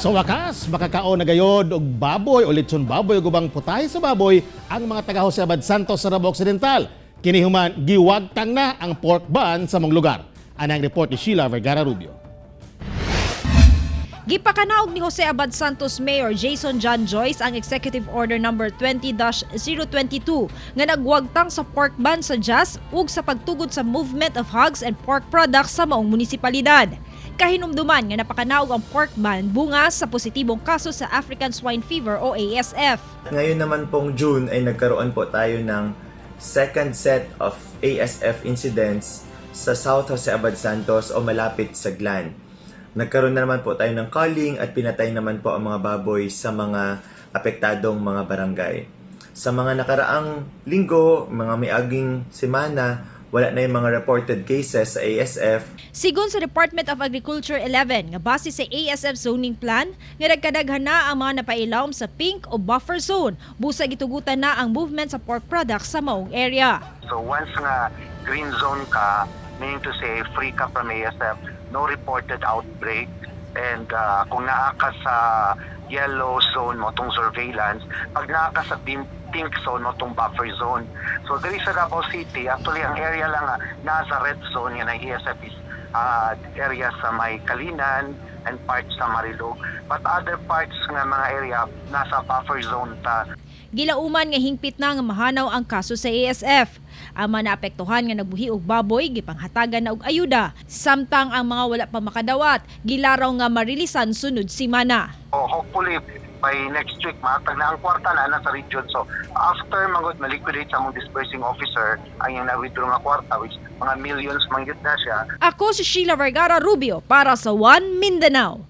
Sa wakas, makakaon na gayod og baboy o litson baboy ug ubang putahe sa baboy ang mga taga Jose Abad Santos sa Davao Occidental. Kini human giwagtang na ang pork ban sa maong lugar. Anang report ni Sheila Vergara Rubio. Gipakanaog ni Jose Abad Santos Mayor Jason John Joyce ang Executive Order Number 20-022 nga nagwagtang sa pork ban sa JAS ug sa pagtugot sa movement of hogs and pork products sa maong munisipalidad. Kahinumduman nga napakanaog ang pork ban bunga sa positibong kaso sa African Swine Fever o ASF. Ngayon naman pong June ay nagkaroon po tayo ng second set of ASF incidents sa South Jose Abad Santos o malapit sa Glan. Nagkaroon na naman po tayo ng culling at pinatay naman po ang mga baboy sa mga apektadong mga barangay. Sa mga nakaraang linggo, mga miaging semana, wala na yung mga reported cases sa ASF. Sigon sa Department of Agriculture 11 nga base sa ASF zoning plan nga nagkadaghan na ang mga napailawom sa pink o buffer zone, busa gitugutan na ang movement sa pork products sa maong area. So once nga green zone ka, meaning to say free ka from ASF, no reported outbreak, and kung naa ka sa yellow zone mao tong surveillance, pag naa ka sa pink zone mao tong buffer zone. So there is sa Davao City, actually ang area lang nga nasa red zone yan ang ASF is area sa may Calinan and parts sa Marilog. But other parts nga mga area nasa buffer zone ta. Gilauman nga hingpit na nga mahanaw ang kaso sa ASF. Ang mga naapektuhan nga nagbuhi og baboy gipanghatagan na og ayuda, samtang ang mga wala pa makadawat gilaraw nga marilisan sunod simana. So hopefully by next week mahatag na ang kwarta na nasa region. So after mangod ma-liquidate sa among disbursing officer ang iyang na-withdraw nga kwarta, which mga millions man gyud na siya. Ako si Sheila Vergara Rubio para sa One Mindanao.